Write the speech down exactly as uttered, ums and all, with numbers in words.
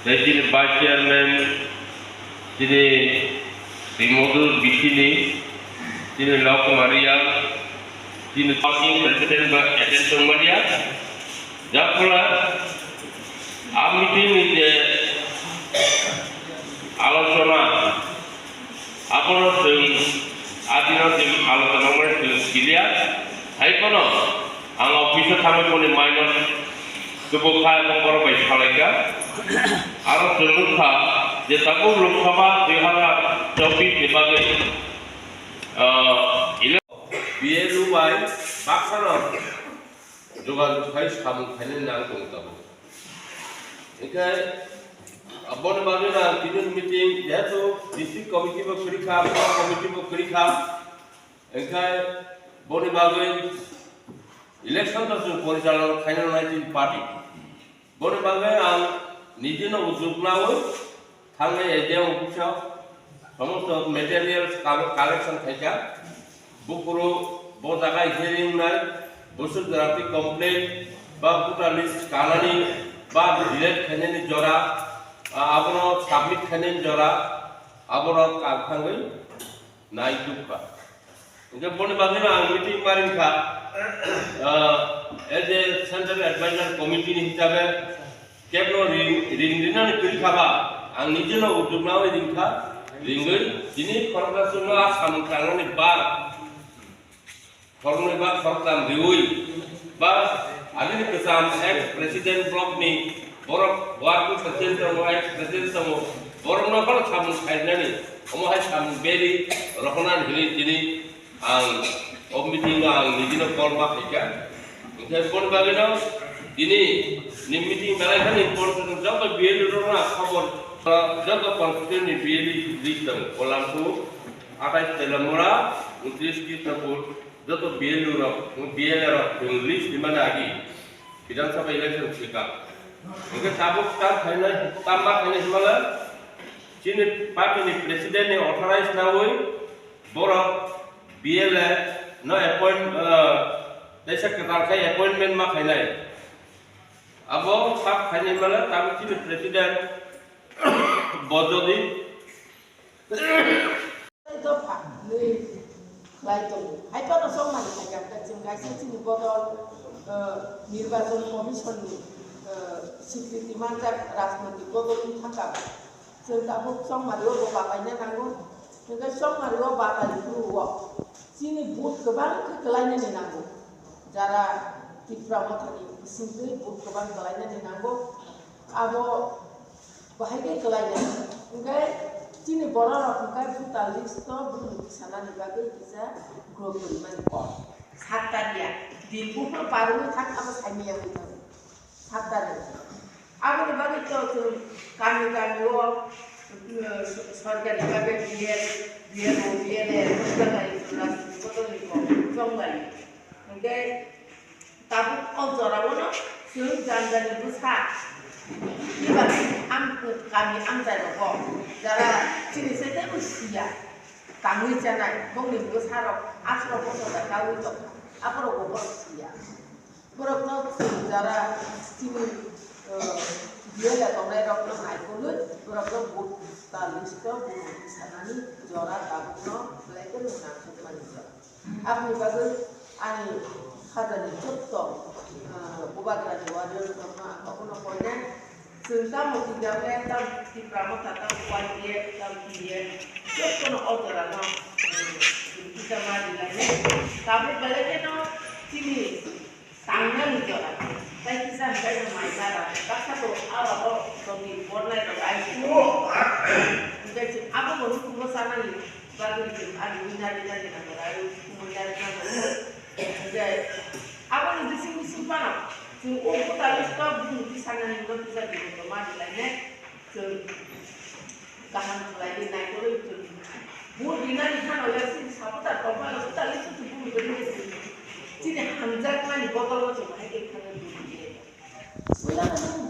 Tei chini Vice Chairman, chini Bimodu Bisini, chini Lokumaria, chini Working President ba attend tongmania. Jakula, a meeting ni je alochona, abono chwng, a dino chwng alochona wngmani chwng kiliya. Hai phano ang office o thangwi boni minor Tubukhai abo borok bai salaikha. Aro chwng wngkha je tabuk Lok Sabha dui hazar chobbish ni bagwi, ah, ele-, B L O bai baksano jogajog khai samung khainani nang tongo tabuk. Hinkhe aboni bagwi no ang tini meeting jehetu district committee bo kwrwi kha, block committee bo kwrwi kha. Hinkhe boni bagwi election no chwng porichalona khaina nangnai chini party. Boni bagwi ang nijino ujuk nawi thangwi A D M office o somosto materials kal-, collection khaikha. Buphuru bo jaga hearing wngnai, bwswk jora twi complaint ba voter list kanani ba delete khainani jora, a-, abono submit khainani jora, abono kal thangwi nai tubkha. Hingke boni bagwino ang meeting ma ringkha, ah, as a Central Advisor Committee ni hisabe kebno ring, ring rinani kwrwi kha ba, ang nijeno ujuk nawi ringkha, ringwi tini khoroksa chwngno a samung tangnani bar, khoroknwi ba khoroktham riwi ba agini kwcham ex president block ni borok working president tongo, ex president tongo, borokno phano samung khainani, omo hai samung beri rohonani hinwi tini ang o meeting no ang nijino call ma khaikha. Hinkhe boni bagwino tini ni meeting belai kheno important, joto B L O rokno ang khobor, joto constituency ni B L O list tongo, Kolampu, athais Telamura, untris Krishnapur, joto B L O rok, B L A rok chwng list rimani agi Bidhan Sabha election swikang. Hingke tabuk tam khainai, tam ma khainai hwnmale chini party ni president ni authorize nawi borok B L A no appoint, ah, teisa kwtal khai appointment ma khainai. Abo sak khainai hwnmale tabuk chini president bo jodi Dopha nwi khlai tongo. Hai phano chongmani khaikha, chwng kaisa chini bodol, eh, Nirbachon Commission ni, eh, swikriti manjak rajnoitik bodol wng thangkha. Chwng tabuk chongmani o bo bataina nango. Hwnkhe chongmani o batai phuru o chini vote kwbang khe kwlainani nango. Jara Tipra Mothani bisingtwi vote kwbang kwlainani nango. Abo Bahai khe kwlainai. Hwnkhe chini borok rok hwnkhe voter list o bumung tisanani bagwi kisa grow kwrwimani kok. Satta dia. Din buphang parwngwi thang abo saimanya wngwi tongo. Satta dia. Aboni bagwi to chwng kami kami o, uh, sorkari bagwi B L, B L O, B L A, sorkari, rajniti bodolni kok chonglai. Hwnkhe Tabuk o jorao no chwng jani jani bwsa kiba am-, kami amchai rogo jara chini se teibo siya tangwi chanai bongni bwsa rok aswk bosor da kaui tongkha aphuru bo borok siya. Borok no chwng jara chini, eh, B L A tongnai rok no naikolwi borok no vote ta list o vote sanani jora tabuk no belai kheno nangkukmani jora. Aboni bagwi ani khajani jotto, ah, bubagrani warrior rokno ang abono koinai. Chwng tamo tingya khe tam Tipra Motha, tam Y P F, tam P D F, jottono o jorano, ah, chwng kisa ma rinani. Tabuk belai kheno chini tangnani jora. Tai kisa hwnkhe mai jara. Baksa to awa o tongwi bornai rok ai. Hwnkhe chwng abono hukumo sanani. Bagwi chwng ani nari nari nango, rai kumui nari nango. Hwnkhe aboni bising bising phano chwng o bwtali stop bini bisanani no puja diboro ma dilainai. Chwng kaham khlaiwi naikolwi chwng vote rinani phano le chini supporter tongphano bwtali chwng bumui rinai chwng chini hamjakmani bodol no chwng hai khe thangwi vote rinai. Puila no nung